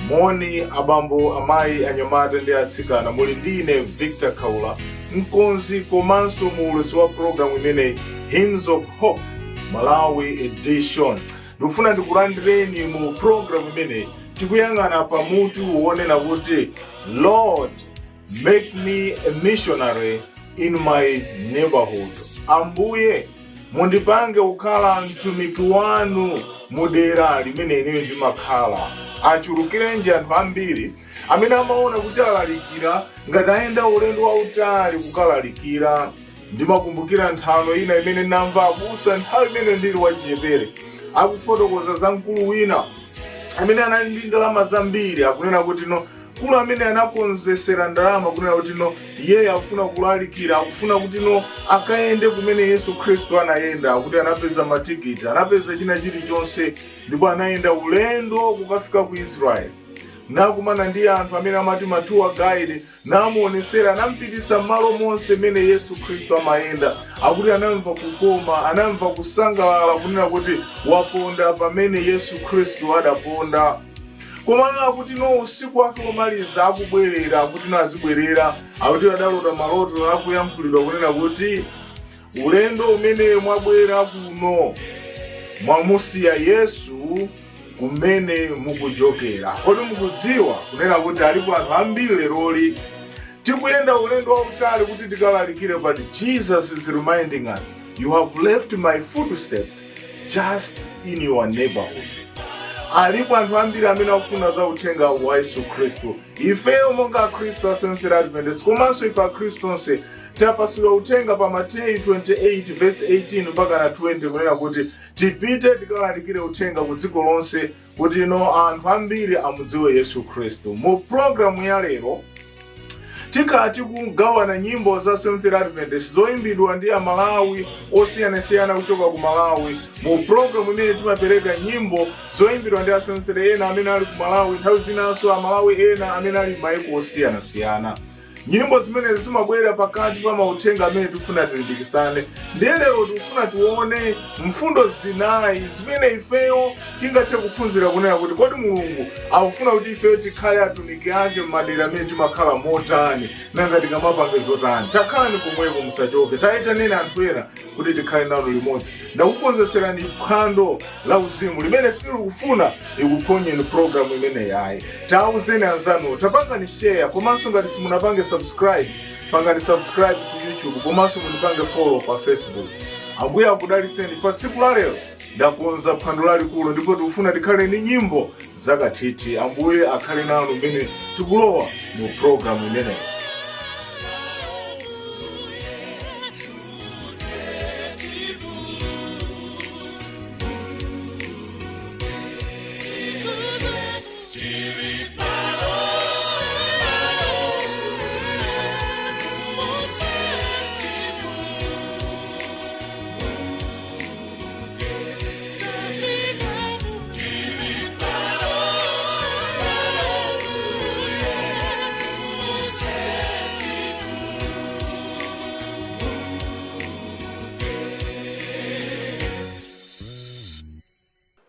Moni abambo, amayi, anyamata ndi atsikana. Muli ndi ine Victor Khaula, mkonzi komanso muulutsi wa programu imeneyi, Hymns of Hope Malawi Edition. Ndikufuna ndikulandireni mu programu imeneyi. Tikuyang'ana pa mutu wonena kuti "Lord, make me a missionary in my neighborhood." Ambuye, mundipange kukhala mtumiki wanu mu dera limene ineyo ndimakhala. Achulukirenji anthu ambiri amene amaona kuti alalikira ngati ayenda ulendo wautali kukalalikira. Ndimakumbukira nthano ina imene ndinamva abusa nthawi imene ndili wachichepere akufotokoza za mkulu wina amene anali ndi ndalama zambiri. Akunena kuti no, mkulu amene anakonzesera ndalama, kunena kuti no, iyeyo akufuna kulalikira, akufuna kuti no, akayende kumene Yesu Khristu anayenda. Akuti anapeza matikiti, anapeza china chilichonse, ndipo anayenda ulendo kukafika ku Israel, nakumana ndi anthu amene amati ma tour guide, namuonesera, anampitisa m'malo monse mmene Yesu Khristu amayenda. Akuti anamva kukoma, anamva kusangalala kunena kuti waponda pamene Yesu Khristu adaponda. Komano akuti no, usiku wake womaliza akubwerera, akuti no, azibwerera, akuti adalota maloto akuyankhulidwa kunena kuti ulendo umene mwabwera kuno mwamusiya Yesu kumene mukuchokera. Kodi mukudziwa kunena kuti alipo anthu ambiri leroli tikuyenda ulendo wautali kuti tikalalikire, but Jesus is reminding us, "You have left my footsteps just in your neighborhood"? Alipo anthu ambiri amene akufuna za uthenga wa Yesu Khristu. Ifeyo monga Akhristu a Seventh Adventist, komanso ife Akhristu onse, tapasidwa uthenga pa Mateyu 28 verse 18 mpaka na 20 kunena kuti tipite tikalalikire uthenga ku dziko lonse, kuti ino anthu ambiri amudziwe Yesu Khristu. Mu programu ya lero tikhala tikugawana nyimbo za Seventh Adventist zoyimbidwa ndi Amalawi osiyanasiyana kuchoka ku Malawi. Mu programu imene timapereka nyimbo zoyimbidwa ndi a Seventh ena amene ali ku Malawi, nthawi zinanso Amalawi ena amene ali m'mayiko osiyanasiyana. Nyimbo zimene zimabwera pakati pa mauthenga amene tikufuna tilimbikisane. Ndiye lero tikufuna tione mfundo zinayi zimene ifeyo tingathe kuphunzira kunena kuti kodi Mulungu akufuna kuti ifeyo tikhale atumiki ake m'madera amene timakhala motani, nanga tingamapange zotani? Takhalani komweko, musachoke. Tayitaneni anthu ena kuti tikhale nanu limodzi. Ndakukonzeserani phwando la uzimu limene silikufuna ikuphonyeni programu imene yayi. Tauzeni anzanu, tapangani share, komanso ngati simunapange subscribe, pangani subscribe ku YouTube, komanso mundipange follow pa Facebook. Ambuye akudaliseni. Pa tsiku la lero ndakonza phwando lalikulu ndipo tikufuna tikhale ndi nyimbo zakathithi. Ambuye akhale nanu mmene tikulowa mu programu imeneyi.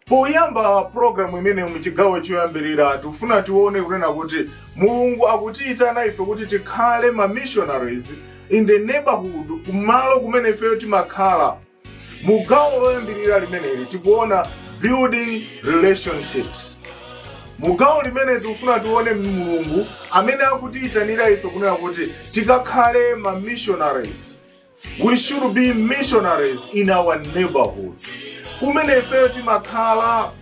Poyamba programu imene muchigawo choyambirira, tikufuna tione kunena kuti Mulungu akutiyitana ife kuti tikhale ma missionaries in the neighborhood, kumalo kumene ifeyo timakhala. Mu gawo loyambirira limeneli tikuona building relationships. Mu gawo limene tikufuna tione Mulungu amene akutiyitanira ife kunena kuti tikakhale ma missionaries. We should be missionaries in our neighborhood, kumene ifeyo timakhala.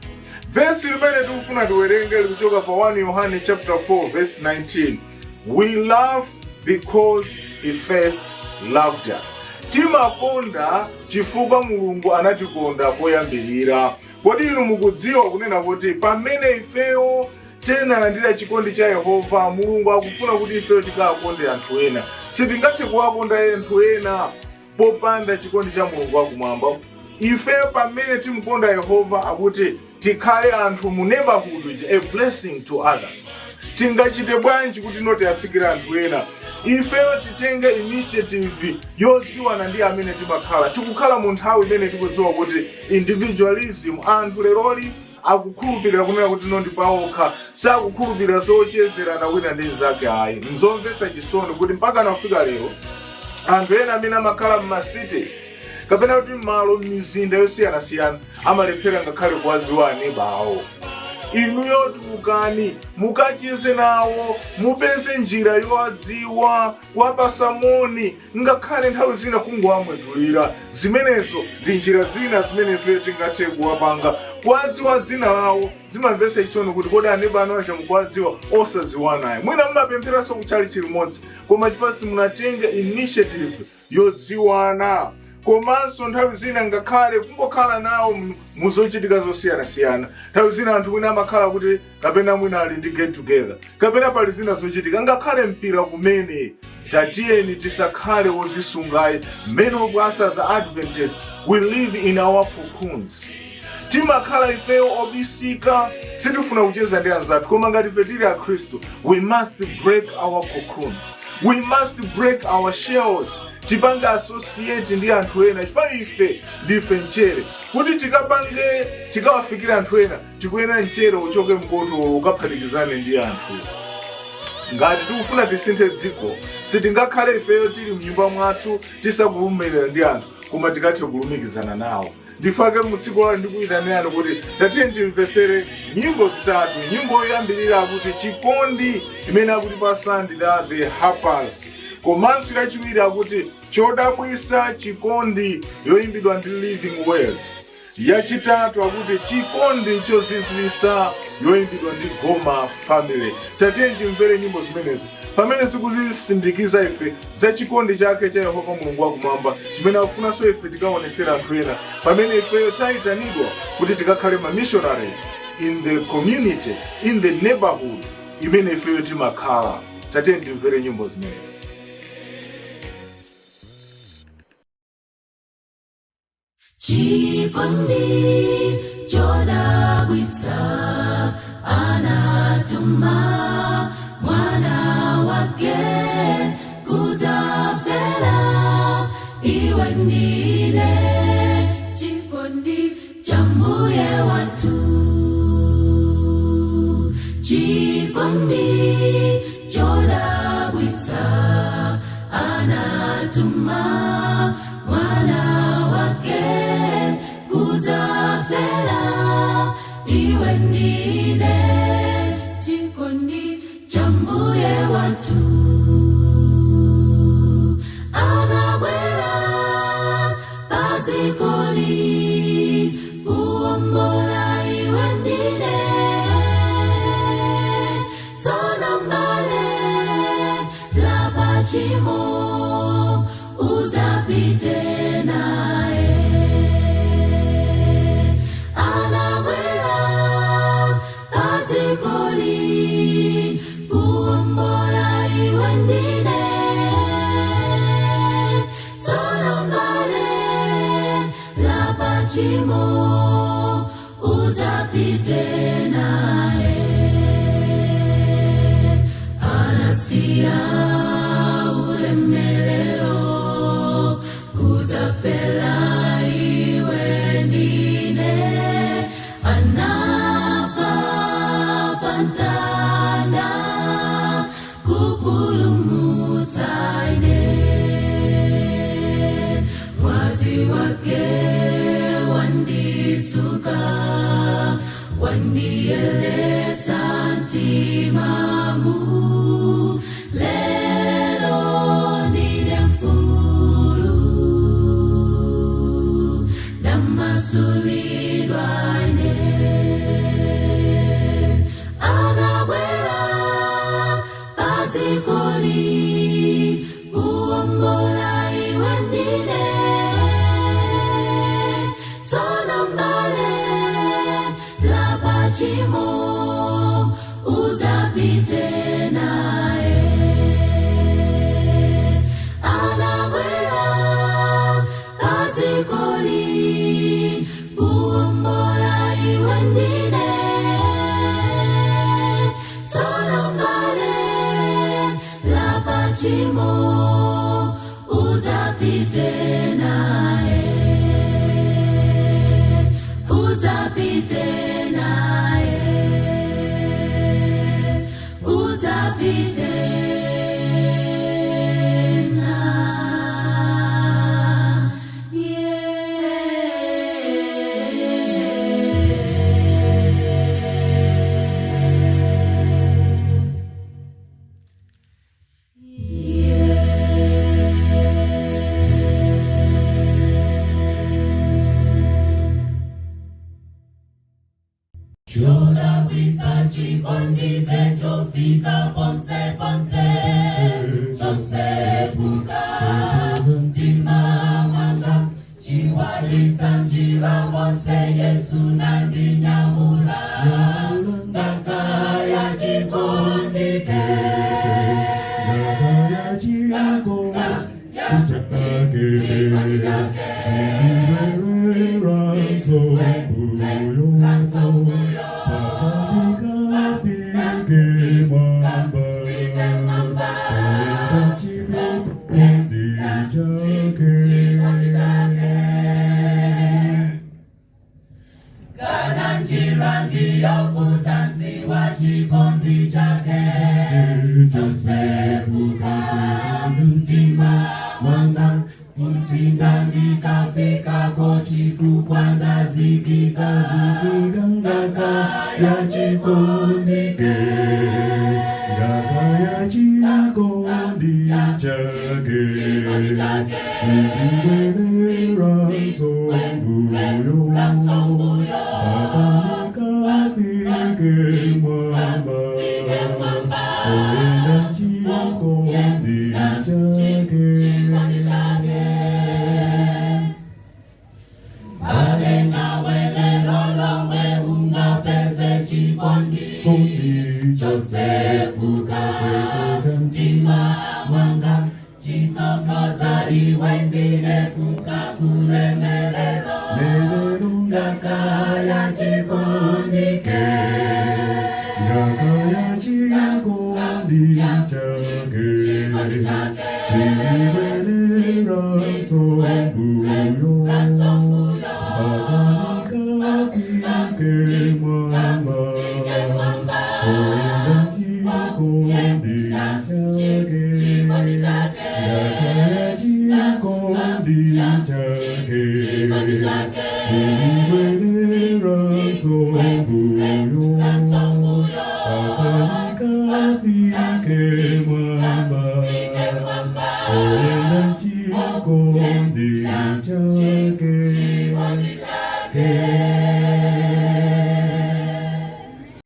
Vesi limene tikufuna tiwerenge likuchoka pa 1 Yohane chapter 4 verse 19: "We love because he first loved us." Timakonda chifukwa Mulungu anatikonda koyambirira. Kodi inu mukudziwa kunena kuti pamene ifeyo tinalandira chikondi cha Yehova, Mulungu akufuna kuti ifeyo tikawakonde anthu ena? Sitingathe kuwakonda anthu ena popanda chikondi cha Mulungu wakumwamba. Ifeyo pamene timukonda Yehova, akuti tikhale anthu mu neighborhood a blessing to others. Tingachite bwanji kuti no, tiyafikire anthu ena? Ifeyo titenge initiative yodziwana ndi amene timakhala. Tikukhala mu nthawi imene tikudziwa kuti individualism, anthu leroli Akukhulupirira kunena kuti no, ndi paokha, sakukhulupirira zochezerana wina ndi mnzake ayi. Nzomvetsa chisoni kuti mpaka nafika lero anthu ena amene amakhala m'ma cities kapena kuti m'malo m'mizinda yosiyanasiyana amalephera ngakhale kuwadziwa aneba awo. Inuyo tulukani, mukacheze nawo, mupeze njira yowadziwa, kuwapasa moni, ngakhale nthawi zina kungowamwetulira. Zimenezo ndi njira zina zimene ife tingathe kuwapanga kuwadziwa dzina lawo. Zimamvetsa chisoni kuti kodi aneba anu aja mukuwadziwa, osadziwanayo? Mwina mumapempheranso kutchalitchi limodzi, koma chifukwa simunatenge initiative yodziwana. Komanso nthawi zina ngakhale kungokhala nawo muzochitika zosiyanasiyana. Nthawi zina anthu mwina amakhala kuti kapena mwina ali ndi get together, kapena pali zina zochitika, ngakhale mpira kumene. Tatiyeni tisakhale wozisungayi. Many of us as Adventist, we live in our cocoons. Timakhala ifeyo obisika, sitifuna kucheza ndi anzathu. Koma ngati ife tili Akhristu, we must break our cocoon, we must break our shells. Tipange associate ndi anthu ena, chifukwa ife ndife mchere. Kuti tikapange tikawafikira anthu ena, tikuyenera mchere uchoke mbotolo, ukaphatikizane ndi anthu. Ngati tikufuna tisinthe dziko, sitingakhale ifeyo tili mnyumba mwathu tisakulumirira ndi anthu, koma tikathe kulumikizana nawo. Ndifake mudziko lalo ndikuyitanirani kuti tatiye timvesere nyimbo zitatu. Nyimbo yoyambirira akuti "Chikondi", imene akuti pasandi the Harpers. Komanso yachiwiri akuti "Chodabwisa Chikondi", yoyimbidwa ndi Living Word. Yachitatu akuti "Chikondi Chozizwisa", yoyimbidwa ndi Goma Family. Tatiye timvere nyimbo zimenezi pamene zikuzisindikiza ife za chikondi chake cha Yehova Mulungu wakumwamba, chimene akufunanso ife tikaonesera anthu ena, pamene ifeyo tayitanidwa kuti tikakhale ma missionaries in the community, in the neighborhood imene ifeyo timakhala. Tatiye timvere nyimbo zimenezi. Chikondi chodabwitsa, anatuma mwana wake kudzafera iwe ndine. Chikondi cha Mbuye wathu, chikondi chodabwitsa, anatuma mwana wake kudzafera iwe ndine. Chikondi cha Mbuye wathu. Anabwera padzikoli kuwombola iwe ndine. Tsono mbale, lapa tchimo, udzapite naye. Anabwera padzikoli kuwombola iwe ndine. Tsono mbale, lapa tchimo, udzapite naye. Anasiya ulemelero kudzafera iwe ndine. Anafa pamtanda kupulumutsa ine. Mwazi wake wanditsuka, wandiyeletsa mtimamu. Lero ndine mfulu, ndamasulidwa ine. Anabwera padzikoli kuwombola iwe ndine. Tsono mbale, lapa tchimo, udzapite naye. Anabwera padzikoli kuwombola iwe ndine. Tsono mbale, lapa tchimo, udzapite naye, udzapite naye. Chikondi chofika ponse ponse, chosefuka mtima mwanga, chiwalitsa njira monse. Yesu nandinyamula, ngaka ya chikondi ke. Ngaka ya chikondi chake sindibwereranso mbuyo, mpaka ndikafike mwamba, oyenda chikondi chake. Kana njira ndiyovuta, nziwa chikondi chake chosefuka mtima mwanga, kutsinda ndikafikako, chifukwa ndazikika ngaka ya chikondi ke. Ngaka ya chikondi chake sindibwereranso mbuyo, mpaka ndikafike mwamba, oyenda chikondi chake. Bale nawe lelo lomwe ungapeze chikondi Kondi chosefuka mtima mwanga, chitsokoza iwe ndine kukakulemelelo Melelo ngaka ya chikondi ke. Ngaka ya chikondi chake sindibwereranso mbuyo, mpaka ndikafike mwamba, oyenda chikondi chake. Ngaka ya chikondi chake sindibwereranso mbuyo, mpaka ndikafike mwamba, oyenda chikondi chake.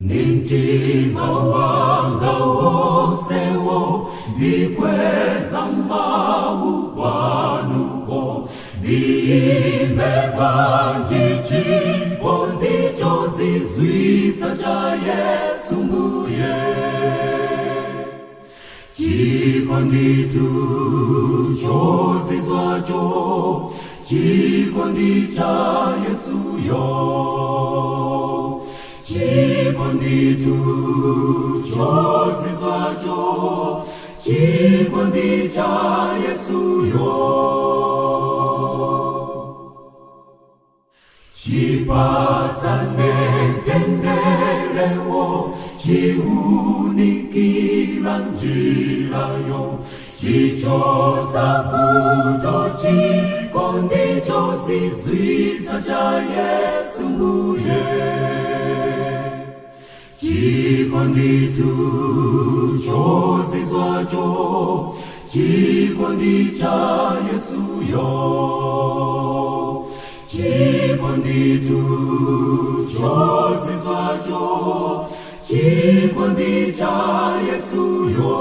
Mtima wanga wonsewo ndikweza mawu kwanuko, ndiimbe bwanji chikondi chozizwitsa cha Yesu Mbuye. Chikonditu chozizwacho, chikondi cha Yesuyo. Chikonditu chozizwacho, chikondi cha Yesuyo. Chipatsane mtenderewo, chiunikira njirayo, chichotsa vuto, chikondi chozizwitsa cha Yesu Mbuye. Chikonditu chozizwacho, chikondi cha Yesuyo. Chikonditu chozizwacho, chikondi cha Yesuyo.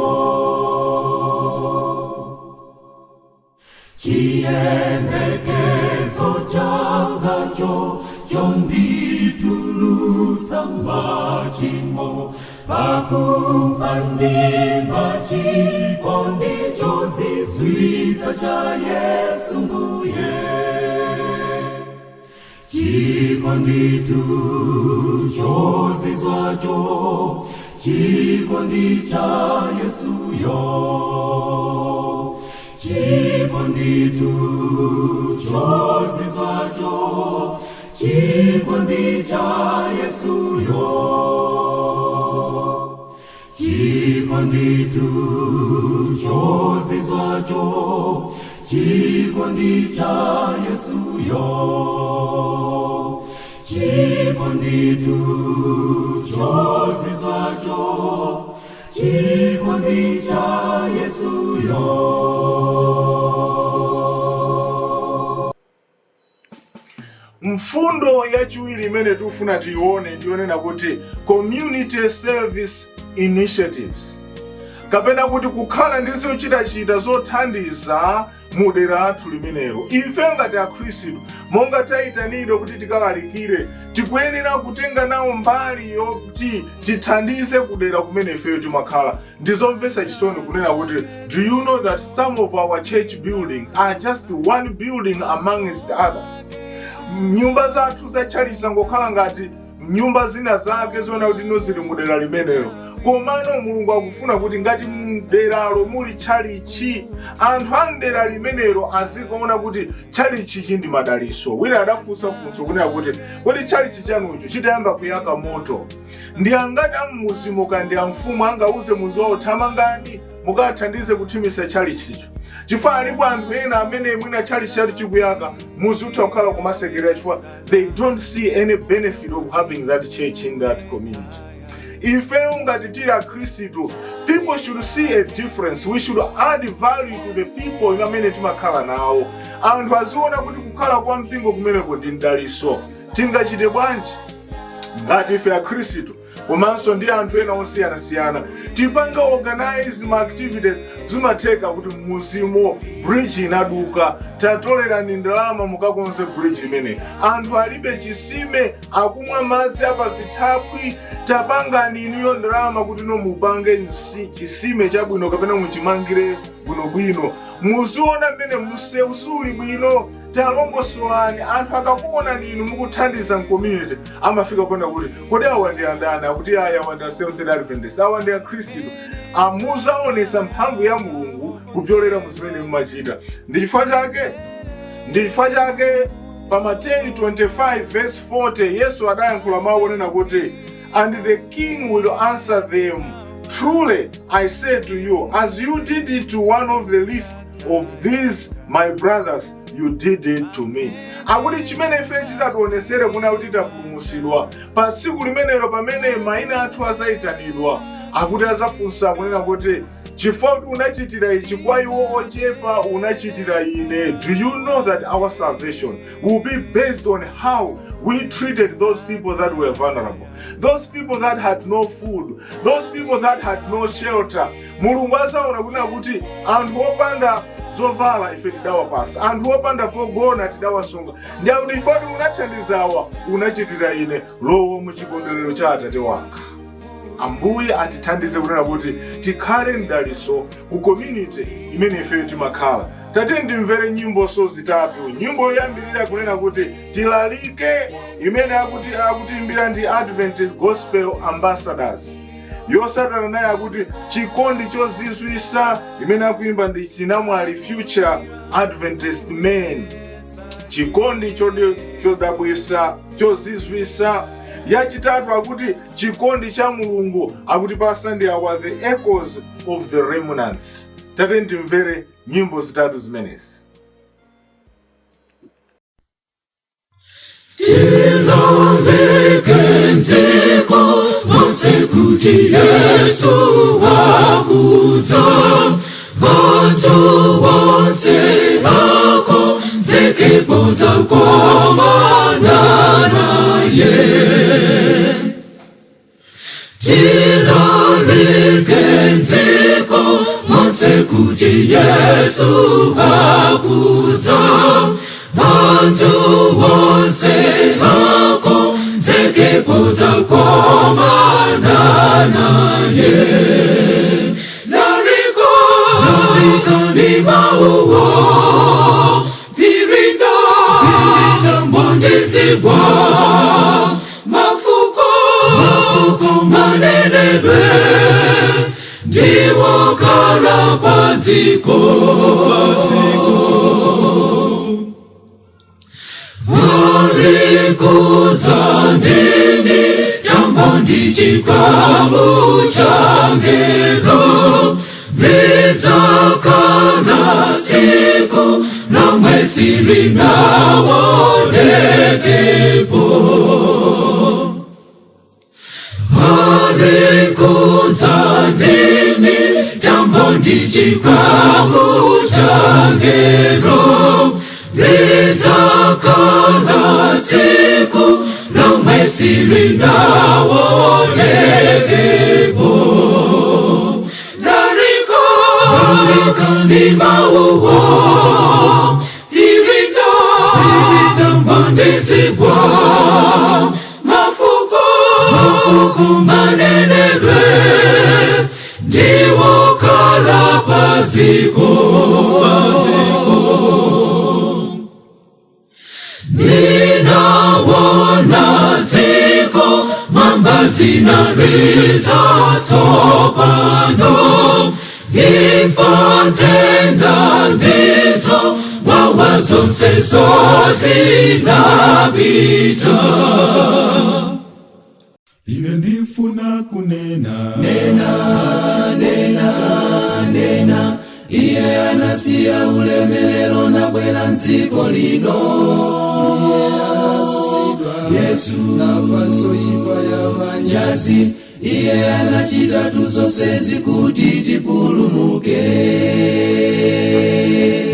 Chiyembekezo changacho chonditulutsa machimo, pakufa ndimba chikondi chozizwitsa cha Yesu Mbuye. Chikonditu chozizwacho, chikondi cha Yesuyo. Chikonditu chozizwacho, chikondi cha Yesuyo. Chikonditu chozizwacho, chikondi cha Yesuyo. Chikonditu chozizwacho, chikondi cha Yesuyo. Mfundo yachiwiri imene tikufuna tiione ndiyonena kuti community service initiatives, kapena kuti kukhala ndi zochitachita zothandiza mu dera lathu limenelo. Ife ngati Akhristu, monga tayitanidwa kuti tikalalikire, tikuyenera kutenga nawo mbali yoti tithandize kudera kumene ifeyo timakhala. Ndizomvetsa chisoni kunena kuti, do you know that some of our church buildings are just one building amongst others? Nyumba zathu za tchalitchi zangokhala ngati nyumba zina zake zoona kuti no, zili mudera limenelo. Komano Mulungu akufuna kuti ngati mderalo muli tchalitchi, anthu a mdera limenelo azikaona kuti tchalitchichi ndi madaliso. Wina adafunsa funso kunena kuti, kodi tchalitchi chanucho chitayamba kuyaka moto, ndi angati am'mudzimo kandi amfumu angauze muzi wawo, "Thamangani mukathandize kuthimisa tchalitchicho"? Chifukwa alipo anthu ena amene mwina tchalitchi chathu chikuyaka, muzi utha kukhala kumasekerera, chifukwa they don't see any benefit of having that church in that community. Ifeyo ngati tili Akhristu, people should see a difference. We should add value to the people amene timakhala nawo. Anthu aziona kuti kukhala kwa mpingo kumeneko ndi mdaliso. Tingachite bwanji? Ngati ife Akhristu komanso ndi anthu ena osiyanasiyana tipange organize ma activities. Zimatheka kuti muzimo bridge inaduka, tatolerani ndalama mukakonze bridge imene. Anthu alibe chisime, akumwa madzi apazithaphwi, tapangani inuyo ndalama kuti no, mupange chisime chabwino kapena muchimangire bwinobwino. Muziona mmene msewu suli bwino, talongosolani. Anthu akakuonani inu mukuthandiza mcommunity, amafika kuona kuti, kodi awa ndi andani? Akuti aya, awa ndi a Seventh Adventist, awa ndi Akhristu. Amuzaonesa mphamvu ya Mulungu kupyolera mu zimene mumachita. Ndi chifukwa chake pa Mateyu 25 verse 40 Yesu adayankhula mawu onena kuti, "And the King will answer them, 'Truly I say to you, as you did it to one of the least of these my brothers, you did it to me.'" Akuti chimene ife chizationesere kuna kuti tapulumutsidwa, pa tsiku limenelo pamene mayina athu azayitanidwa, akuti azafunsa kunena kuti, "Chifukwa kuti unachitira ichi kwa iwo ochepa, unachitira ine." Do you know that our salvation will be based on how we treated those people that were vulnerable, those people that had no food, those people that had no shelter? Mulungu azaona kunena kuti anthu opanda zovala ife tidawapasa, anthu opanda pogona tidawasunga, ndi akuti ifoti unathandizawa, unachitira ine, lowa muchikondwerero cha Atate wanga. Ambuye atithandize kunena kuti tikhale mdaliso ku community imene ifeyo timakhala. Tate ndimvere nyimbo so zitatu. Nyimbo yoyambirira kunena kuti "Tilalike", imene akutiimbira ndi Adventist Gospel Ambassadors. Yosatana naye akuti "Chikondi Chozizwisa", imene akuimba ndi Chinamwali Future Adventist Men. Chikondi chodabwisa, chozizwisa. Yachitatu akuti "Chikondi cha Mulungu", akuti pasa ndi awa, The Echoes of the Remnants. Tate ndimvere nyimbo zitatu zimenezi. Tilalike nziko monse kuti Yesu wakudza, vantu wonse akonzeke podzakomana naye. Tilalike nziko monse kuti Yesu akudza, vantu wonse akonzeke podzakomana naye. Lariko, larika ni mauwo, pirinda, pirinda mbondezibwa, mafuko, mafuko manenedwe, ndiwo kala padziko. Alikudza ndimi tambo ndi chikamu cha ngelo, lidzakhala tsiku lomwe silinaonekepo. Alikudza ndimi tambo ndi chikamu cha ngelo. Lidzakhala tsiku lomwe silinaonekepo. Laliko ni mauwo ilina mandizigwa mafuko mafuko manenedwe ndiwo kala padziko padziko. Ndinawona dziko mamba zinaliza tsopano, imfa, nthenda ndizo wawa zonsezo zinapita. Ine ndifuna kunena Nena, nena, nena. Iye anasiya ulemelero nabwera mdziko lino. Yesu nafanso imfa ya manyazi. Iye anachita zonsezi kuti tipulumuke.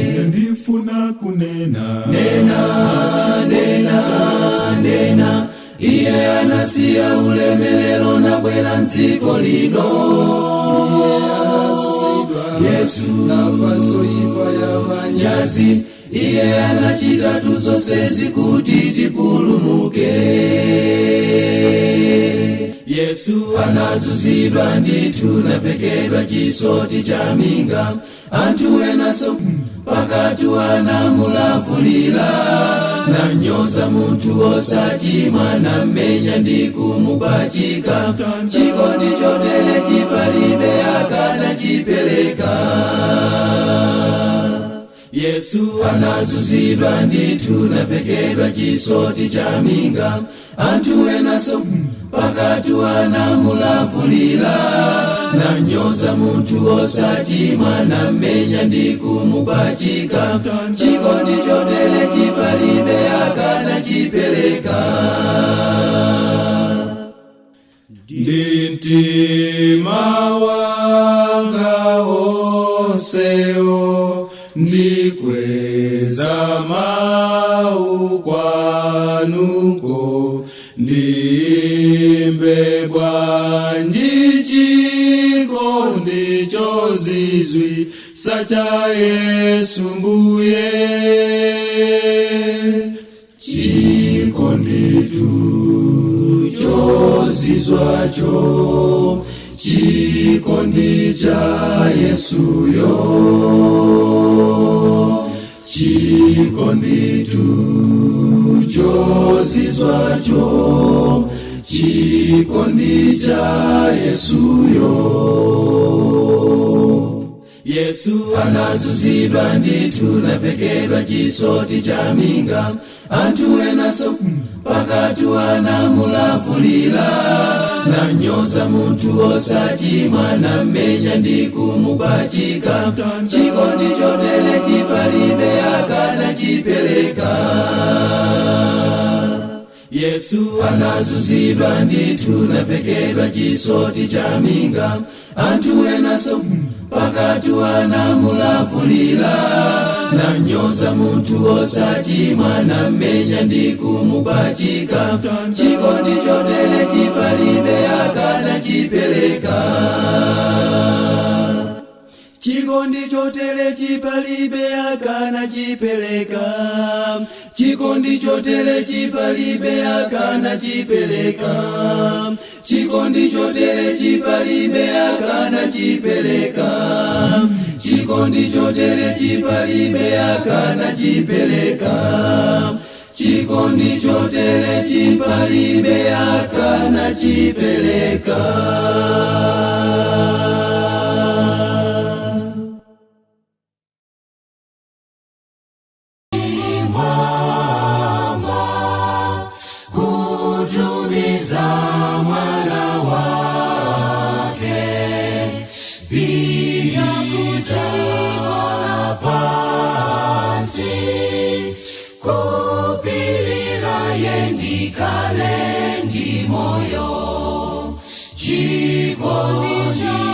Ine ndifuna kunena Nena, nena, nena. Iye anasiya ulemelero nabwera mdziko lino. Yesu nafanso imfa ya manyazi. Iye anachita zonsezi kuti tipulumuke. Yesu anazuzidwa ndithu, navekedwa chisoti cha minga, anthu enaso pakati anamulavulira, nanyoza munthu osachimwa, nammenya ndi kumupachika. Chikondi chotere chipalibe akanachipereka. Yesu anazuzidwa ndithu, navekedwa chisoti cha minga, anthu enaso pakati anamulavulira, nanyoza munthu osachimwa, nammenya ndi kumupachika. Chikondi chotere chipalibe akanachipereka. Ndi mtima wanga onsewo ndikweza mau kwanuko, ndimbe bwanji chikondi chozizwitsa cha Yesu mbuye. Chikonditu chozizwacho, chikondi cha Yesuyo, chikonditu chozizwacho, chikondi cha Yesuyo. Yesu anazuzidwa ndithu, navekedwa chisoti cha minga, anthu enaso pakati anamulavulira, nanyoza munthu osachimwa, nammenya ndi kumupachika. Chikondi chotere chipalibe akanachipereka. Yesu anazuzidwa ndithu, navekedwa chisoti cha minga, anthu enaso pakati anamulavulira, nanyoza munthu osachimwa, nammenya ndi kumupachika. Chikondi chotere chipalibe akanachipereka. Chikondi chotere chipalibe akanachipereka. Chikondi chotere chipalibe akanachipereka. Chikondi chotere chipalibe akanachipereka. Chikondi chotere chipalibe akanachipereka. Chikondi chotere chipalibe akanachipereka. Kutumiza mwana wake pita kutala pansi kupilira yendikale ndi moyo chikondi.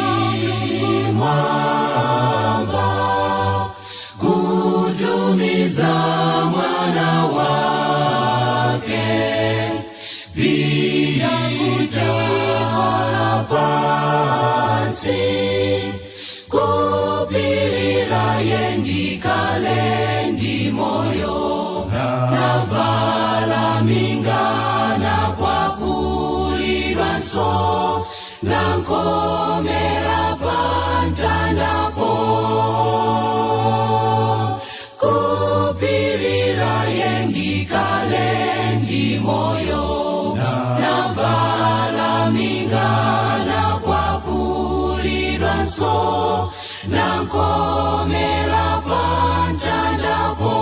Kwapulidwanso nankomela pamtandapo.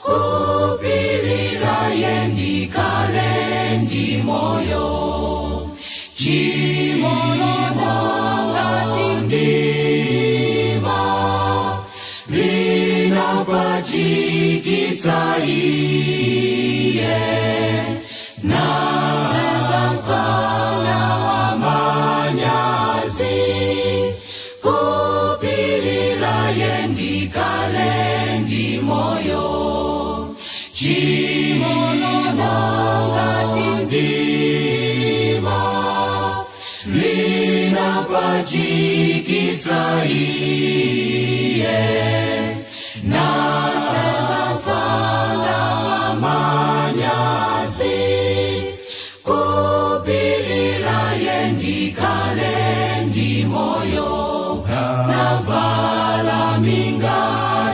Kupilira yendikale ndi moyo, chimono ngati mdima linapachikitsa iye, nasenza mtanda wa manyazi. Kupilira yendikale ndi moyo, chimono ngati mdima linapachikitsa iye, nasenza mtanda wa manyazi. Kupilira yendikale ndi moyo, navala minga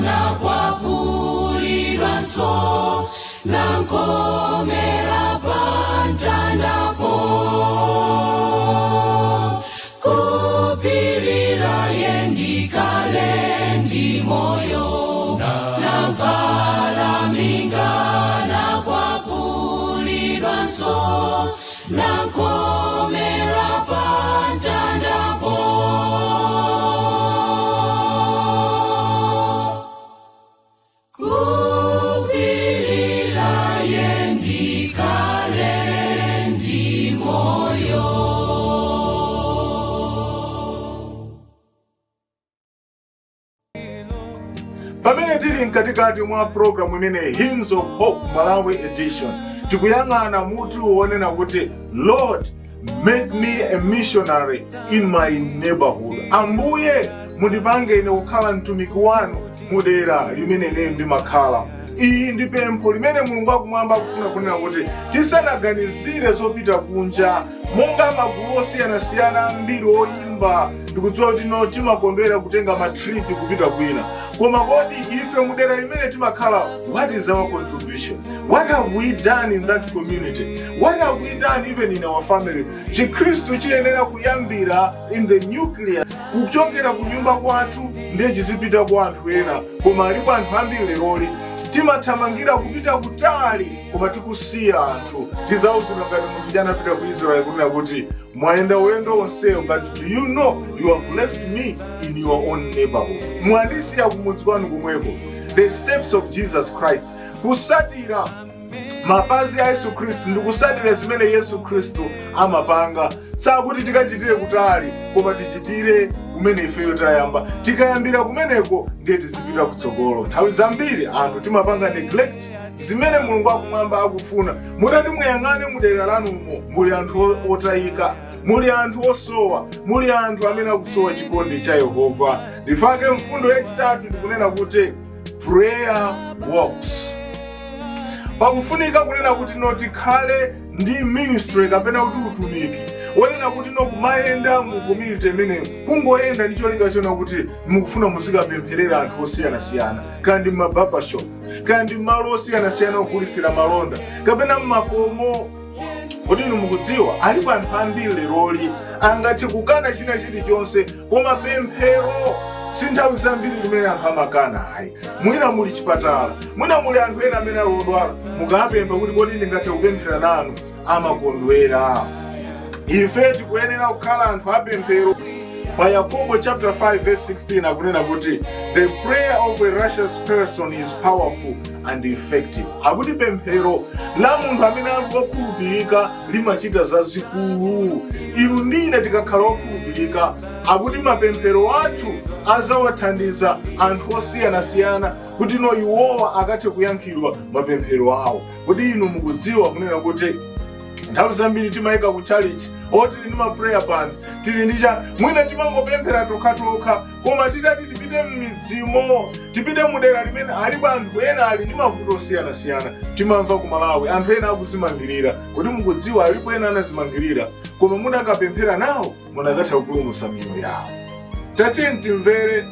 nakwapulidwanso nankomela pamtandapo. Kupilira yendikale ndi moyo, navala minga nakwapulidwanso nankomela pamtandapo. Kupilira yendikale ndi moyo. Pamene tili mkatikati mwa programu imene Hymns of Hope Malawi Edition, tikuyang'ana mutu wonena kuti "Lord, make me a missionary in my neighborhood." Ambuye, mundipange ine kukhala mtumiki wanu mudera limene ine ndimakhala. Iyi ndi pempho limene Mulungu akumwamba akufuna kunena kuti tisanaganizire zopita kunja, monga magulu osiyanasiyana ambiri oyimba, ndikudziwa kuti no timakondwera kutenga ma trip kupita kwina, koma kodi ife mudera limene timakhala, what is our contribution? What have we done in that community? What have we done even in our family? Chikhristu chiyenera kuyambira in the nuclear, kuchokera ku nyumba kwathu, ndiye chizipita kwa anthu ena. Koma alipo anthu ambiri leroli timathamangira kupita kutali, koma tikusiya anthu. Tizauzidwa ngati munthu chanapita ku Israel kunena kuti mwayenda ulendo wonsewo, but do you know you have left me in your own neighborhood? Mwandisiya kumudzi kwanu kumweko. The steps of Jesus Christ, kusatira mapazi a Yesu Khristu ndi kusatira zimene Yesu Khristu amapanga. Sakuti tikachitire kutali, koma tichitire kumene ifeyo tayamba. Tikayambira kumeneko, ndiye tizipita kutsogolo. Nthawi zambiri anthu timapanga neglect zimene Mulungu akumwamba akufuna. Mutati muyang'ane mudera lanumo, muli anthu otayika, muli anthu osowa, muli anthu amene akusowa chikondi cha Yehova. Ndifake mfundo yachitatu ndikunena kuti prayer works. Pakufunika kunena kuti no tikhale ndi ministry kapena kuti utumiki wonena kuti no kumayenda mu community imeneyo, kungoyenda ndi cholinga chona kuti mukufuna muzikapempherera anthu osiyanasiyana, kandi mma barbershop, kandi malo osiyanasiyana ogulisira malonda, kapena mmakomo. Kodi inu mukudziwa alipo anthu ambiri leroli angathe kukana china chilichonse, koma pemphero si nthawi zambiri limene anthu amakana ayi. Mwina muli chipatala, mwina muli anthu ena amene ali odwala, mukapempha kuti kodi ndingathe kupemphera nanu, amakondwera. Ife tikuyenera kukhala anthu apemphero. Pa Yakobo chapter 5 verse 16 akunena kuti the prayer of a righteous person is powerful and effective. Akuti pemphero la munthu amene ali wokhulupirika limachita zazikulu. Inu ndine tikakhala okhulupirika, akuti mapemphero athu azawathandiza anthu osiyanasiyana kuti no iwowa akathe kuyankhidwa mapemphero awo. Kodi inu mukudziwa kunena kuti nthawi zambiri timayika ku church o tili ndi ma prayer band, tili ndi cha mwina timangopemphera tokhatokha, koma titati tipite m'midzimo, tipite mudera limene alipo anthu ena ali ndi mavuto osiyanasiyana? Timamva ku Malawi anthu ena akuzimangirira. Kodi mukudziwa alipo ena anazimangirira, koma mudakapemphera nawo munakatha kupulumutsa miyoyo yawo? Tatiyeni timvere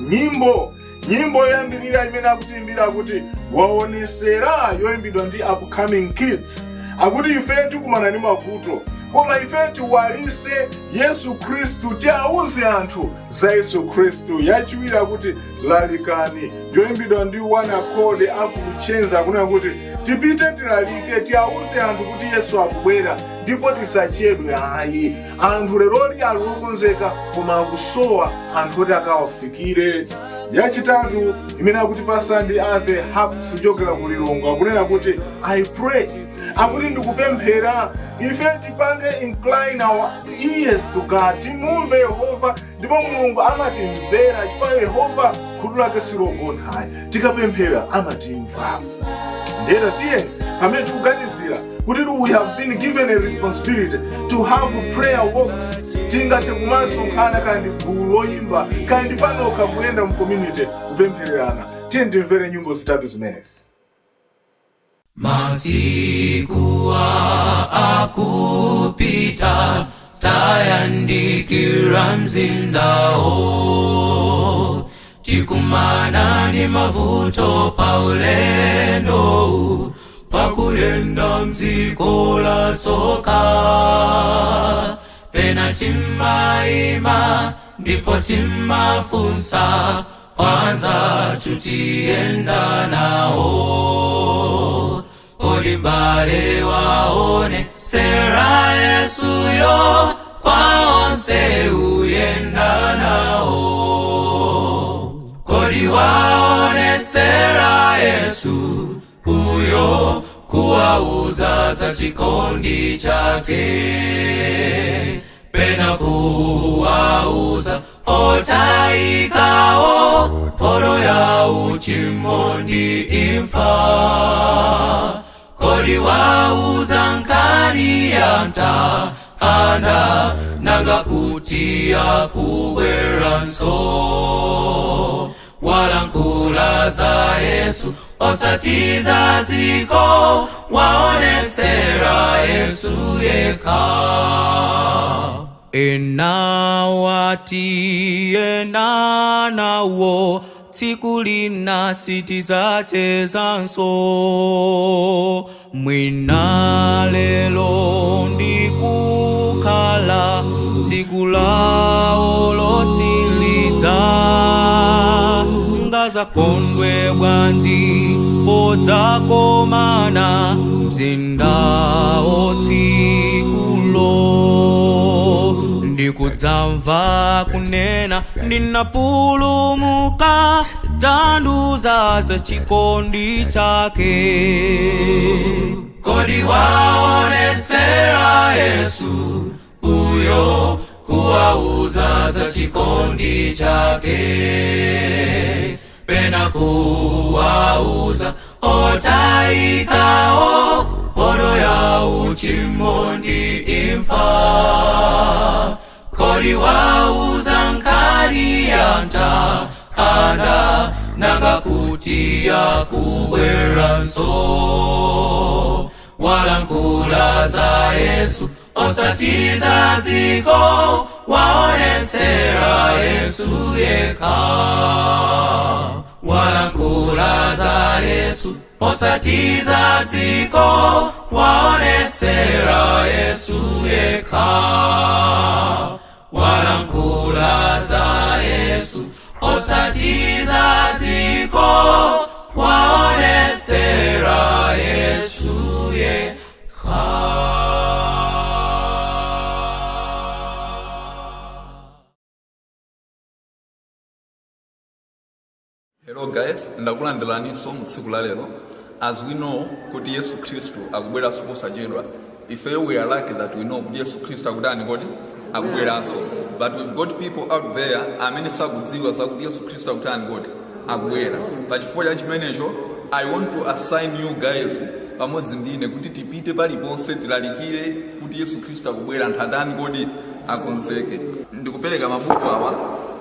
nyimbo, nyimbo yoyambirira imene akutiimbira kuti "Waonesera", yoyimbidwa ndi Upcoming Kids. Akuti ife tikumana ndi mavuto. Koma ife tiwalise Yesu Khristu, tiawuze anthu za Yesu Khristu. Yachiwiri akuti "Lalikani", yoyimbidwa ndi One Accord akuchenza, akunena kuti tipite tilalike, tiawuze anthu kuti Yesu akubwera ndipo tisachedwe ayi. Anthu leroli ali okonzeka, koma akusowa anthu oti akawafikire. Yachitatu imene akuti pasandi ave Haps kuchokera ku Lilongwe, akunena kuti "I Pray", akuti ndikupemphera ife tipange incline our ears to God, timumve Yehova, ndipo Mulungu amatimvera chifukwa Yehova khutu lake silogonthayi. Tikapemphera amatimva. Ndeno tiyeni, pamene tikuganizira kuti we have been given a responsibility to have prayer walks, tingathe kumasonkhana kandi gulu loyimba kandi panokha, kuyenda mu community kupemphererana. Tiye timvere nyimbo zitatu zimenezi. Masiku akupita, tayandikira mzindawo, tikumana ndi mavuto paulendo, pakuyenda mdziko la tsoka. Pena timaima ndipo timafunsa kwanza tutiyenda nawo, kodi mbale waone sera Yesuyo kwa onse uyenda nawo? Kodi waonetsera Yesu uyo, kuwauza za chikondi chake, pena kuwauza otayikawo mphotho ya uchimo ndi imfa? Kodi wauza nkhani ya mtanda, nanga kuti akubweranso? Walankhula za Yesu osati za dziko, waonesera Yesu yekha. Enawati ena nawo tsiku lina sitizachezanso, mwina lero ndikukhala tsiku lawo lotsiliza. Ngazakondwe bwanji podzakomana mzinda otsikulo, ndikudzamva kunena ndinapulumuka, tanduza za chikondi chake. Kodi waonetsera Yesu uyo, kuwauza za chikondi chake, pena kuwauza otayikawo mphotho ya uchimo ndi imfa? Kodi wauza nkhani ya mtanda, nanga kuti akubweranso? Walankhula za Yesu osati za dziko, waonesera Yesu yekha. Walankhula za Yesu osati za dziko, waonesera Yesu yekha. Walankhula za Yesu osati za dziko, waonesera Yesu yekha. Hello guys, ndakulandiraninso mu tsiku la lero. As we know kuti Yesu Khristu akubweranso posachedwa, ifeyo we are lucky that we know kuti Yesu Khristu akutani kodi? Akubweranso. But we've got people out there amene sakudziwa zakuti Yesu Khristu akutani kodi? Akubwera. Pachifukwa cha chimenecho, I want to assign you guys pamodzi ndine kuti tipite paliponse, tilalikire kuti Yesu Khristu akubwera, anthu atani kodi? Akonzeke. Ndikupereka mabuku awa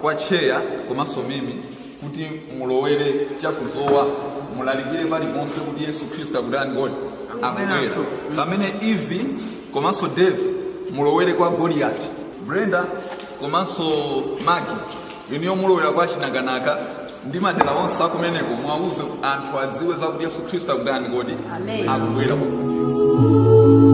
kwa Cheya komanso Mimi kuti mulowere chakuzowa, mulalikire paliponse kuti Yesu Khristu akutani kodi? Akubwera. Pamene Ivi komanso Dave mulowere kwa Goliath, Brenda komanso Magi iniyo mulowera kwa Chinakanaka ndi madera onse akumeneko, mwauze anthu adziwe zakuti Yesu Khristu akutani kodi? Akubwera posachedwa.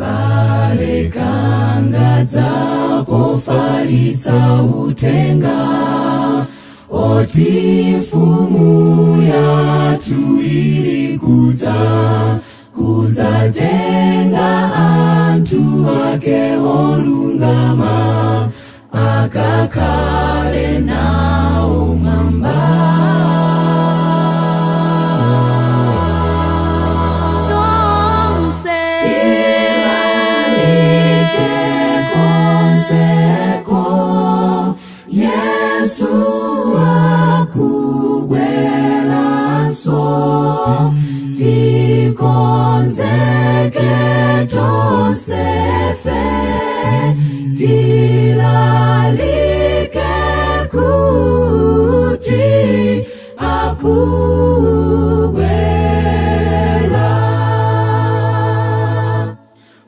Balekanga dzapofalitsa utenga oti mfumu yathu ili kudza kudzatenga anthu ake olungama akakhale nawo mwamba. Tonse Tilalike konseko Yesu akubweranso tikonzeke tonsefe tilalike kuti akubwera.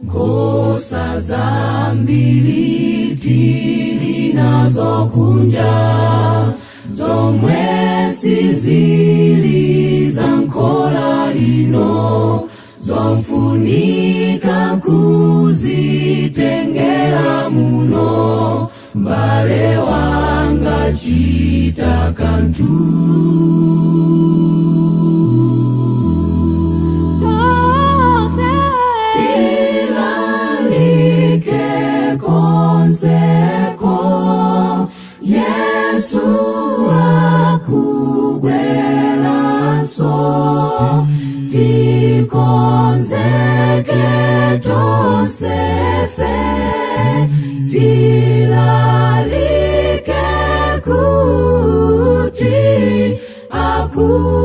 Nkhosa zambiri tili nazo kunja zomwe sizili za nkhola lino zofunika kuzitengera muno mbale wanga chita kanthu. Tonse Tilalike konseko Yesu akubweranso tikonzeke tonsefe tilalike kuti akubwera.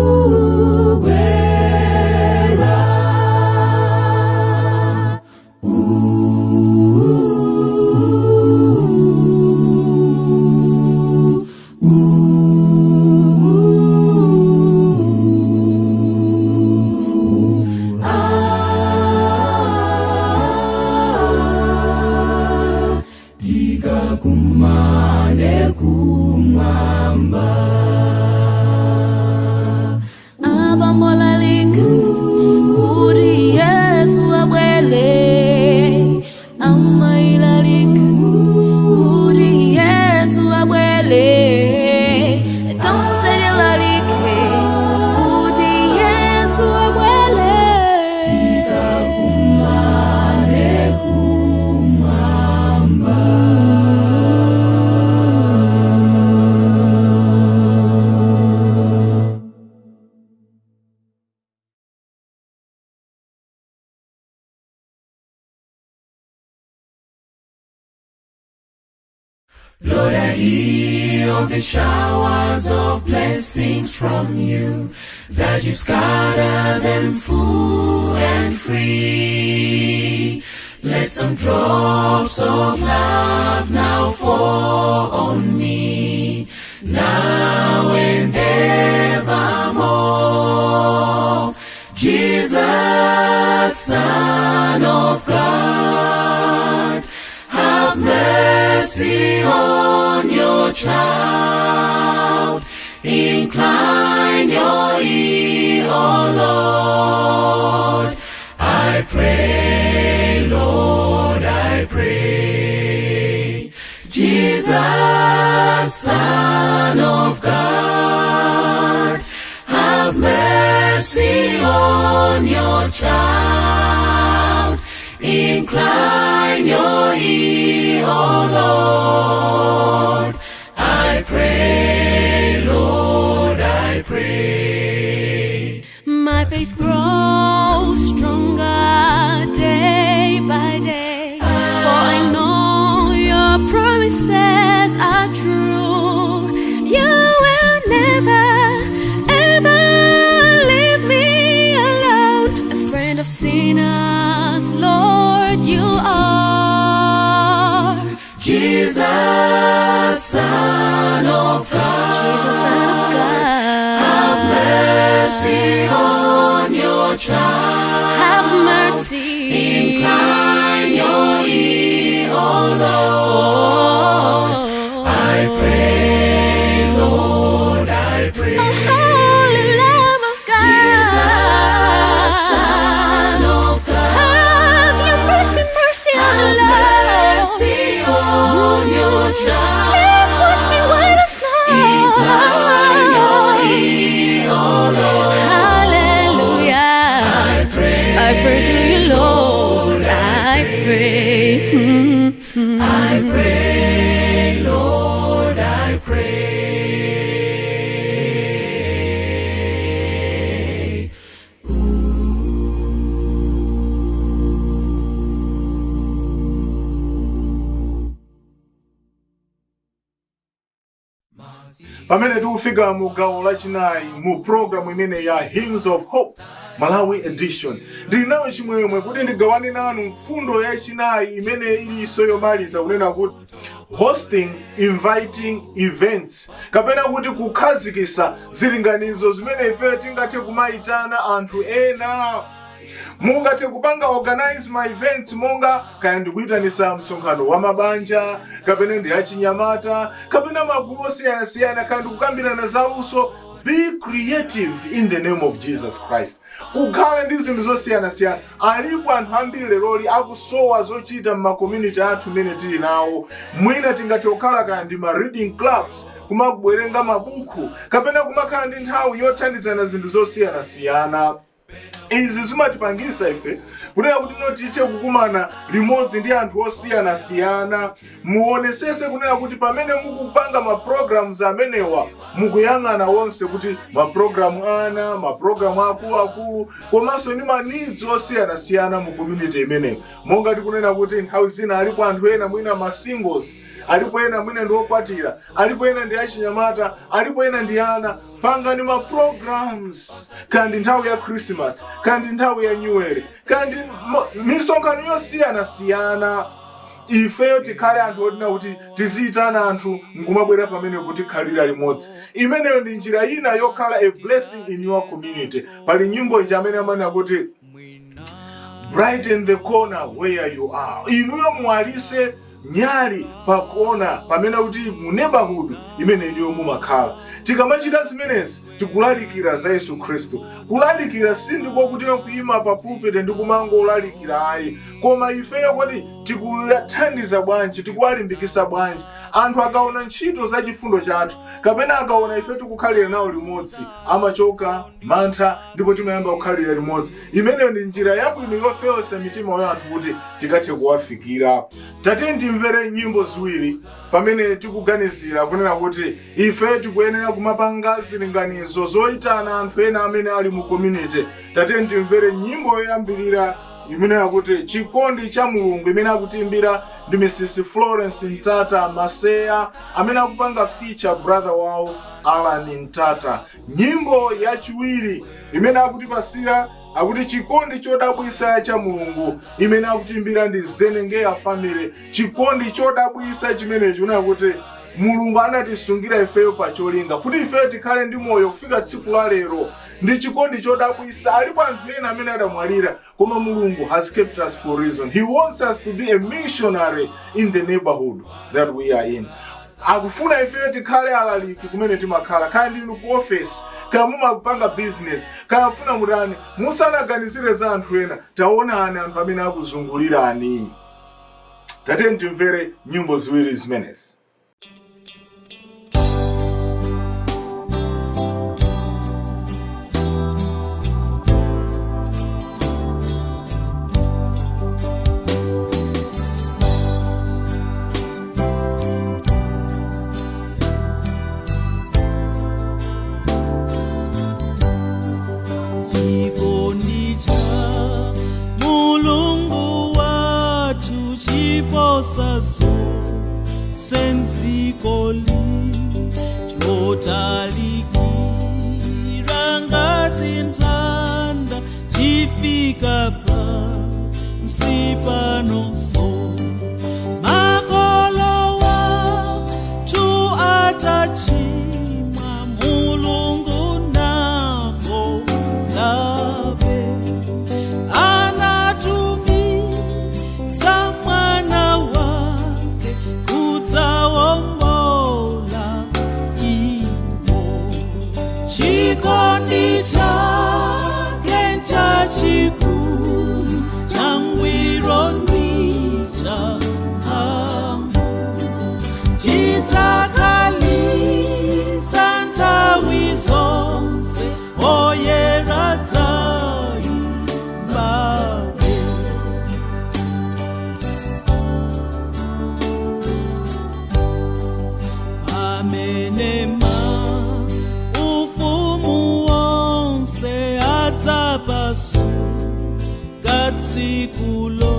Tikakumane kumwamba. Abambolalika kuti Yesu abwele amailalika kuti Yesu abwele tonse tilalike kuti Yesu abwele. Tikakumane kumwamba. Lord, I hear of the showers of blessings from you, that you scatter them full and free. Let some drops of love now fall on me, now and evermore. Jesus, Son of God, have mercy on your child. Incline your ear, O Lord. I pray, Lord, I pray. Jesus, Son of God, have mercy on your child. Incline your ear, O Lord. I pray, Lord, I pray. My faith grows stronger day by day, for I know your promises are true. You will never, ever leave me alone. A friend of sinners, Lord, you are. Jesus, Son of God, Jesus, Son of God, have mercy on your child. Have mercy. Incline your ear, O Lord. I pray, Lord, I pray. Oh, Holy Lamb of God, Jesus, Son of God, have your mercy, pray. I pray, Lord, I pray. Pamene tikufika mu gawo lachinayi mu programu imene ya Hymns of Hope Malawi Edition, ndili nayo chimwemwe kuti ndigawane nanu mfundo yachinayi imene ilinso yomaliza, kunena kuti hosting inviting events, kapena kuti kukhazikisa zilinganizo zimene ife tingathe kumayitana anthu ena. Mungathe kupanga organize ma events, monga kaya ndikuyitanisa msonkhano wa mabanja, kapena ndi achinyamata, kapena magulu osiyanasiyana, kaya ndikukambirana zaluso. Be creative in the name of Jesus Christ. Kukhala ndi zinthu zosiyanasiyana. Alipo anthu ambiri leroli akusowa zochita m'ma community athu mmene tili nawo. Mwina tingathe kukhala kaya ndi ma reading clubs, kumawerenga mabuku, kapena kumakhala ndi nthawi yothandizana zinthu zosiyanasiyana. Izi zimatipangisa ife kunena kuti no, tithe kukumana limodzi ndi anthu osiyanasiyana. Muonesese kunena kuti pamene mukupanga ma programs amenewa, mukuyang'ana wonse kuti mapulogalamu ana, mapulogalamu akuluakulu, komanso ndi ma needs osiyanasiyana mu community imeneyo. Monga tikunena kuti nthawi zina alipo anthu ena mwina ma singles, alipo ena mwina ndi okwatira, alipo ena ndi achinyamata, alipo ena ndi ana. Pangani ma programs, kandi nthawi ya Christmas, kandi nthawi ya New Year, kandi misonkhano yosiyanasiyana. Ifeyo tikhale anthu otina kuti tiziyitana anthu nkumabwera pamene kuti khalira limodzi. Imeneyo ndi njira ina yokhala a blessing in your community. Pali nyimbo ija amene amanena kuti, "Brighten the corner where you are." Inuyo muwalise nyali pakona pamene kuti mu neighborhood imene inuyo mumakhala. Tikamachita zimenezi, tikulalikira za Yesu Khristu. Kulalikira sindiko kuti kuyima pa pulpit ndi kumangolalikira, ayi, koma ifeyo kodi tikuthandiza bwanji, tikuwalimbikisa bwanji anthu? Akaona ntchito za chifundo chathu, kapena akaona ife tikukhalira nawo limodzi, amachoka mantha ndipo timayamba kukhalira limodzi. Imeneyo ndi njira yabwino yofewesa mitima ya anthu kuti tikathe kuwafikira. Tate, timvere nyimbo ziwiri pamene tikuganizira kunena kuti ife tikuyenera kumapanga zilinganizo zoyitana anthu ena amene ali mu community. Tate, timvere nyimbo yoyambirira imene akuti "Chikondi cha Mulungu", imene akutiimbira ndi Mrs Florence Ntata Maseya, amene akupanga feature brother wawo Alan Ntata. Nyimbo yachiwiri imene akutipasira akuti "Chikondi Chodabwisa cha Mulungu", imene akutiimbira ndi Zenengeya Family. Chikondi chodabwisa chimenechi, kunena kuti Mulungu anatisungira ifeyo pa cholinga kuti ifeyo tikhale ndi moyo kufika tsiku la lero, ndi chikondi chodabwisa. Alipo anthu ena amene adamwalira, koma Mulungu has kept us for reason. He wants us to be a missionary in the neighborhood that we are in. Akufuna ifeyo tikhale alaliki kumene timakhala, kaya ndinu ku office, kaya mumapanga business, kaya afuna mutani. Musanaganizire za anthu ena, taonani anthu amene akuzungulirani. Tate, timvere nyimbo ziwiri zimenezi. Chikondi cha Mulungu wathu chiposa zonse m'dzikoli, chotalikira ngati nthanda, chifika pansi panonso. Makolo wathu atachimwa, Mulungu nakondabe, anatumiza mwana wake kudzawombola iwo. Chikondi chake chachikulu, changwiro. Tsikulo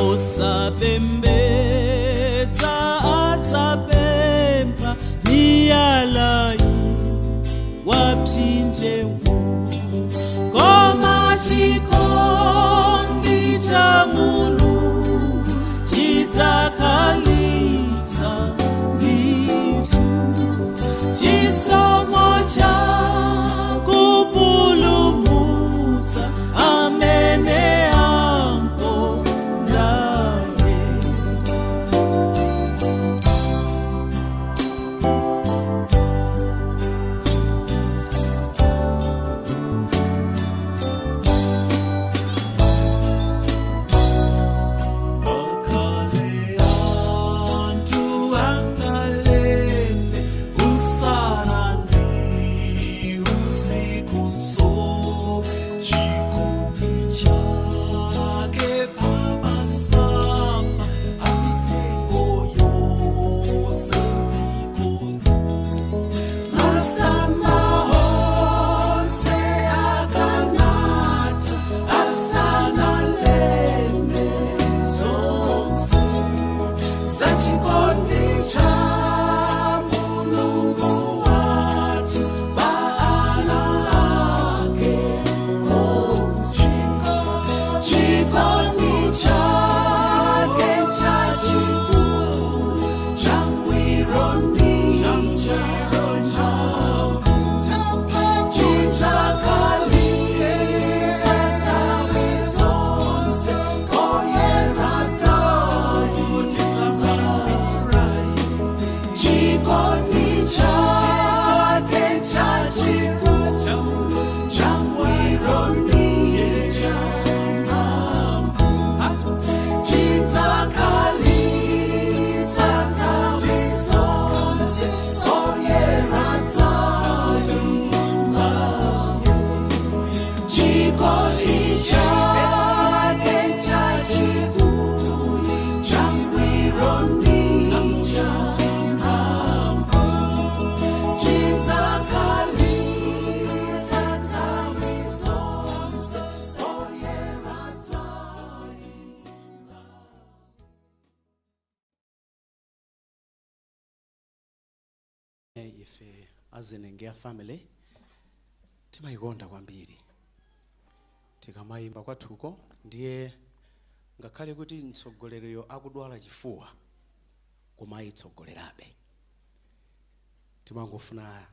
osapembedza adzapempha miyalayi wapsinjewo koma chikondi cha Mulungu chidzakhalitsa ndithu chisomo cha kupulumutsa amene ankondaye. Ife aZenengeya family timayikonda kwambiri tikamayimba kwathuko, ndiye ngakhale kuti mtsogolereyo akudwala chifuwa koma ayitsogolerabe. Timangofuna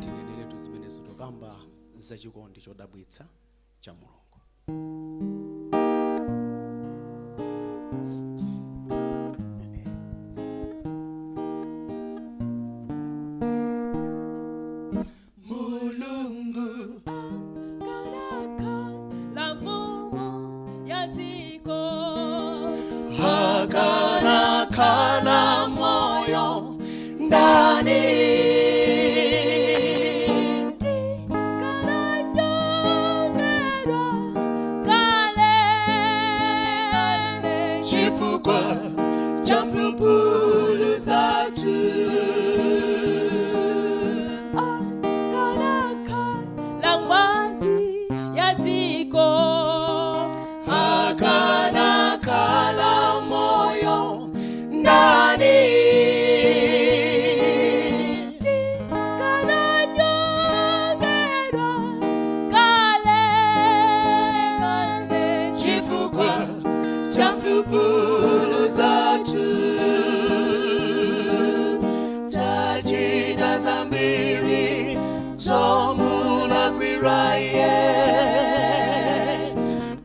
tineneretu zimenezo tokamba zachikondi chodabwitsa cha Mulungu. Mulungu La mfumu ya dziko hakana kana moyo ndani Kananyongedwa kale chifukwa cha mphulupulu zathu. La ngwazi ya dziko hakana kala moyo ndani Kananyongedwa kale chifukwa cha mphulupulu zathu tachita zambiri zomulakwiraye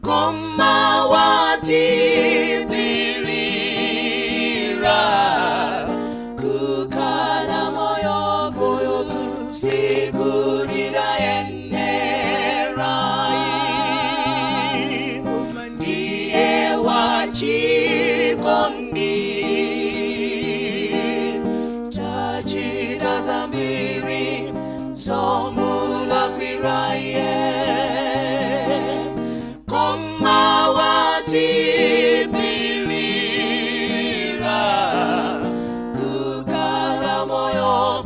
koma watipirira kukhala moyo moyo kusikurira yenerai ndiye wachikondi tachita zambiri zomulakwiraye koma watipirira kukhala moyo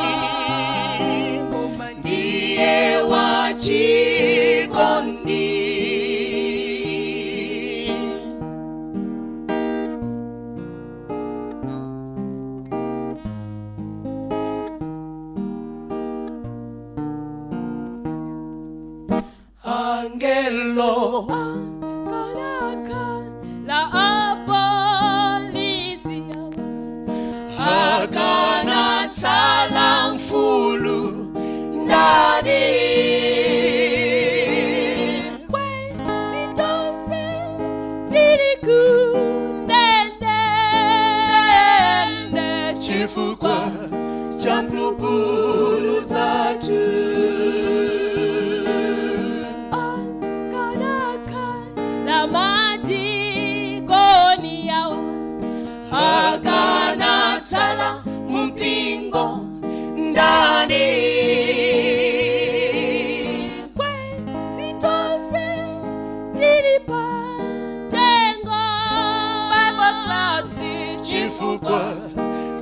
kusikutitayenerai Angelo La apolisi akanatsala mfulu ndani Kwezitonse tili kunene chifukwa cha mphulupulu zathu. Akanaka la madikoni yawa Akanatsala mumpingo ndani Kwezitonse tili patengo Bible class chifukwa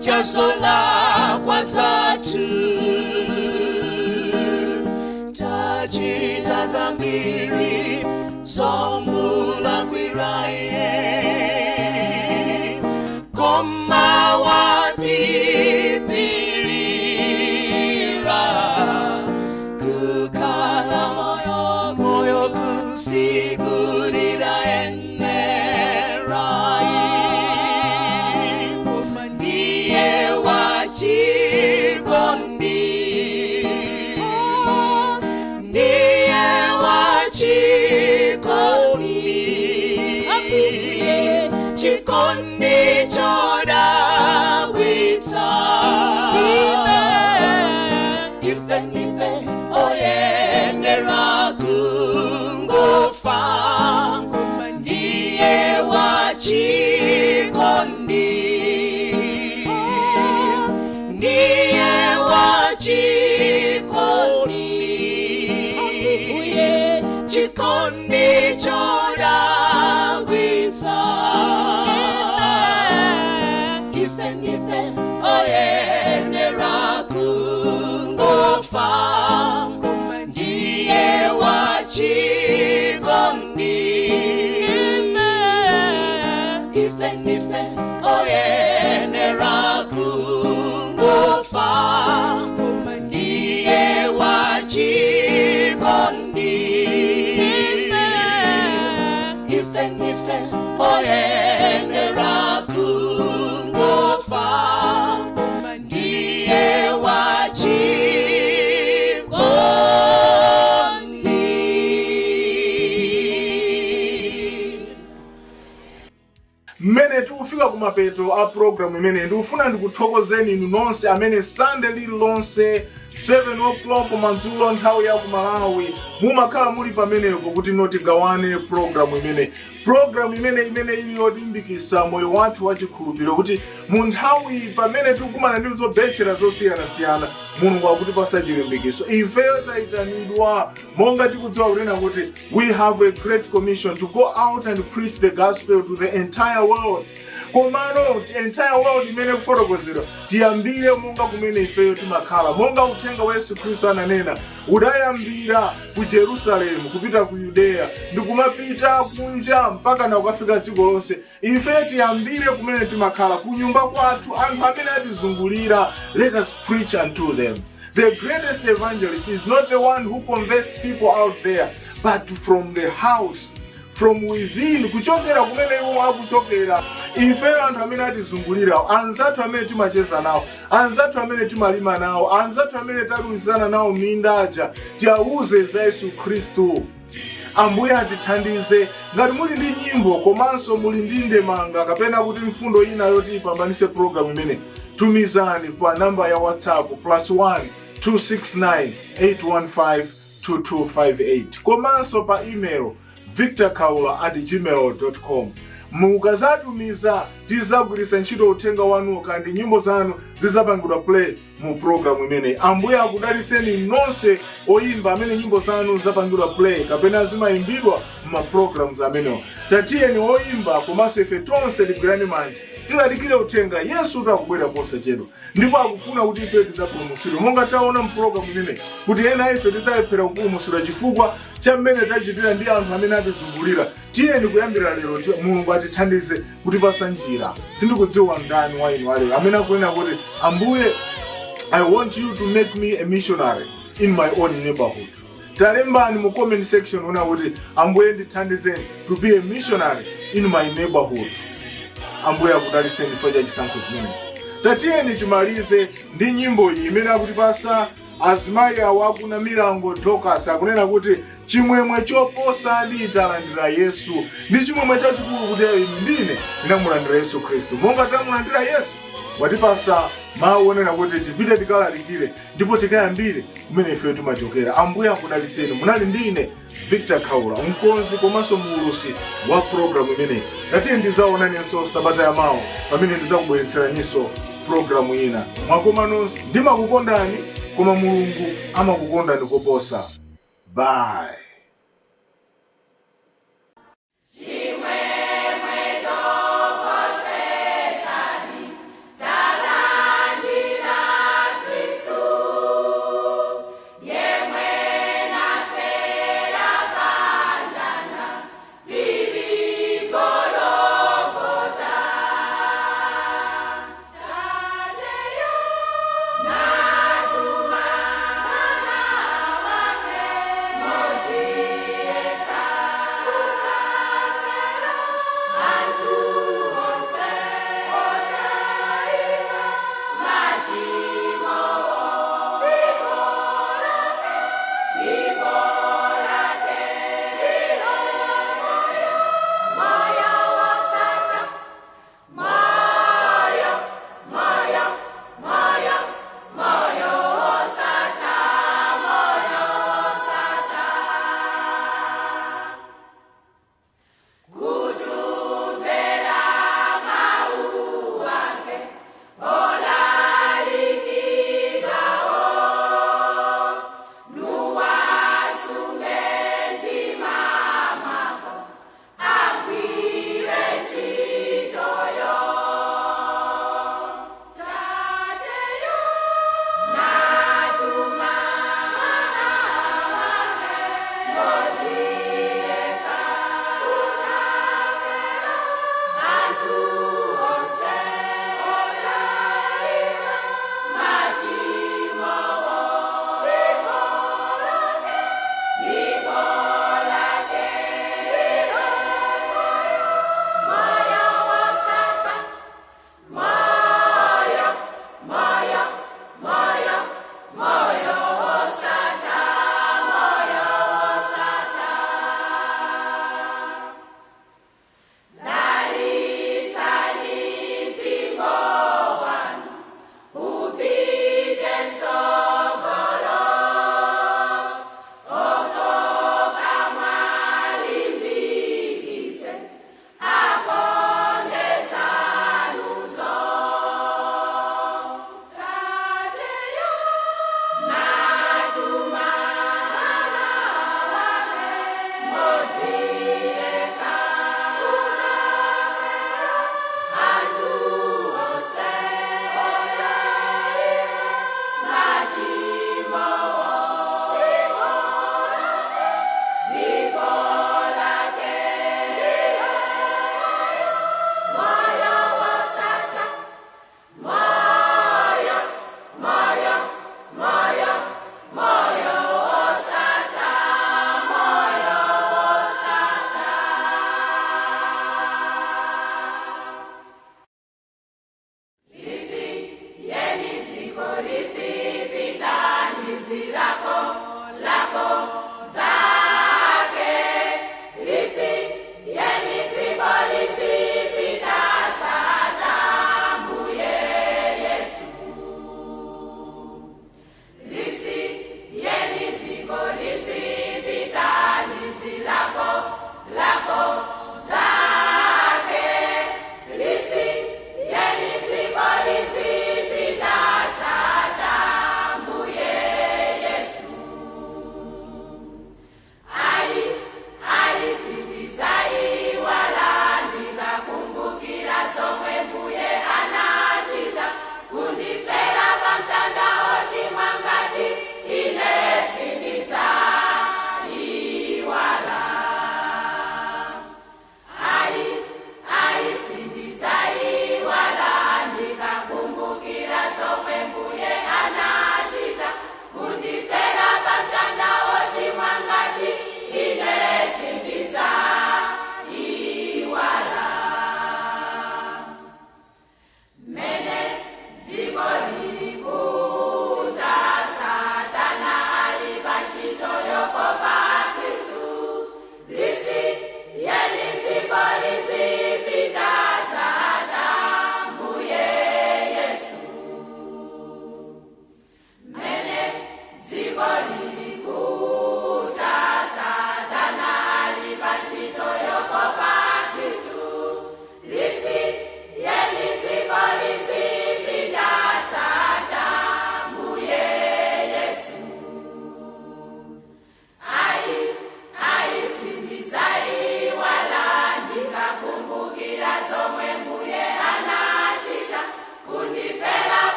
cha zolakwa zathu. Tachita zambiri zomulakwiraye koma watipilira kukhala moyo kusigurira enerai ndiye wachikondi ndiye wachikondi chikondi chodabwitsa ife nife oyenera kungofa ndiye wachikondi ndiye wachikondi chikondi chodabwitsa ife nife oyenera kungofa ndiye wachikondi ife nife oyenera kungofa ndiye wachikondi ife nife oyenera kungofa ndiye wachikondi. Mmene tikufika kumapeto a programu imene, ndikufuna ndikuthokozeni inu nonse amene Sande lililonse 7 o'clock madzulo nthawi ya ku Malawi mumakhala muli pamenepo kuti tigawane programu imene, programu imene ili yolimbikitsa moyo wathu wachikhulupiriro, kuti mu nthawi pamene tikukumana ndi zobetchera zosiyanasiyana, Mulungu akutipasa chilimbikitso. Ifeyo tayitanidwa, monga tikudziwa kunena kuti we have a great commission to go out and preach the gospel to the entire world. Komano the entire world imene kufotokozedwa, tiyambire monga kumene ifeyo timakhala, monga uthenga wa Yesu Khristu ananena, udayambira ku Jerusalemu, kupita ku Yudeya, ndikumapita kunja mpaka na kukafika dziko lonse. Ife tiyambire kumene timakhala, ku nyumba kwathu, anthu amene atizungulira. Let us preach unto them. The greatest evangelist is not the one who converts people out there, but from the house, from within, kuchokera kumene iwo akuchokera. Ife anthu amene atizungulira, anzathu amene timacheza nawo, anzathu amene timalima nawo, anzathu amene talumizana nawo mindaja, tiawuze za Yesu Khristu. Ambuye atithandize. Ngati muli ndi nyimbo komanso muli ndi ndemanga kapena kuti mfundo ina yoti ipambanise programu imene, tumizani pa namba ya WhatsApp +1 269 815 2258, komanso pa email victorkaula@gmail.com. Mukazatumiza, tizagwiritsa ntchito uthenga wanuwo kandi nyimbo zanu zizapangidwa play mu programu imeneyi. Ambuye akudalitseni nonse oyimba amene nyimbo zanu zapangidwa play kapena zimayimbidwa mu programs amenewa. Tatiyeni oyimba komanso ife tonse tigwirane manja, tilalikire uthenga. Yesu akubwera posachedwa ndipo akufuna kuti ife tidzapulumutsidwe, monga taona mu programu imeneyi kuti ena ife tidzalephera kupulumutsidwa chifukwa cha mmene tachitira ndi anthu amene atizungulira. Tiyeni kuyambira lero Mulungu atithandize kutipasa njira. Sindikudziwa ndani wa inu alero amene akunena kuti, "Ambuye, I want you to make me a missionary in my own neighborhood." Talembani mu comment section una kuti, "Ambuye, ndithandizeni to be a missionary in my neighborhood." Ambuye akudaliseni chifukwa cha chisankho chimenechi. Tatiyeni timalize ndi nyimbo iyi imene akutipasa azimayi awo akuna Milango Dorcas. Akunena kuti chimwemwe choposa nditalandira Yesu. Ndi chimwemwe chachikulu kuti inu ndine tinamulandira Yesu Khristu. Monga tamulandira Yesu, watipasa mawu onena kuti tipite tikalalikire ndipo tikayambire kumene ife timachokera. Ambuye akudaliseni. Munali ndine Victor Khaula, mkonzi komanso muulusi wa programu imeneyi. Tatiye ndizaonanenso sabata yamawa pamene ndizakubweretseraninso programu ina. Mwakoma nonse. Ndimakukondani, koma Mulungu amakukondani koposa. Bye.